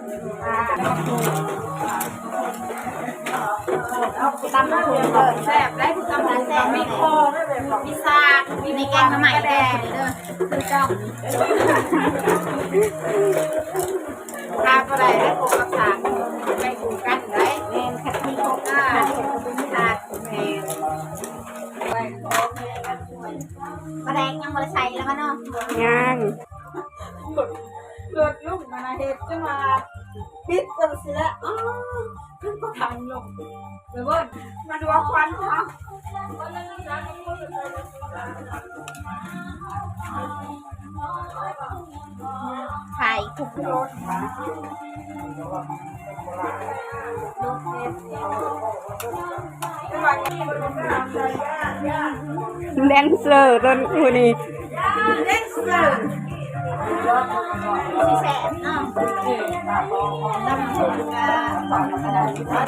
ຕຳບັກຫຸ່ງແຊບ ໄດ້ຕຳບັກຫຸ່ງ ມີຄໍ ມີຊາກ ມີແກງໜໍ່ໄມ້ແດ່ ເດີ ຄືເຈົ້າ ຂາດບໍ່ໄດ້ເດ້ ກົບກັບສາກ ໄປຄູ່ກັນເດ້ ແມ່ນ ຄັນມີກົບ ອ່າ ສາກ ແມ່ນ ປາແດກຍັງບໍ່ໄດ້ໃສ່ລະວະເນາະ ຍັງ ລົດລຸງຫັ້ນນະ ເຮັດຈົນວ່າ ປິດໄປຊີ້ແຫຼະ ອ້າວ ຂຶ້ນບໍ່ທັນລົງ ໄປເບິ່ງ ມາດູຄວັນເນາະ ຂາຍທຸກລົດ ແດນເຊີຕົນຜູ້ນີ້ ແດນເຊີ ຊິແຊບເນາະ ເອີ ຕຳບັກຫຸ່ງກະ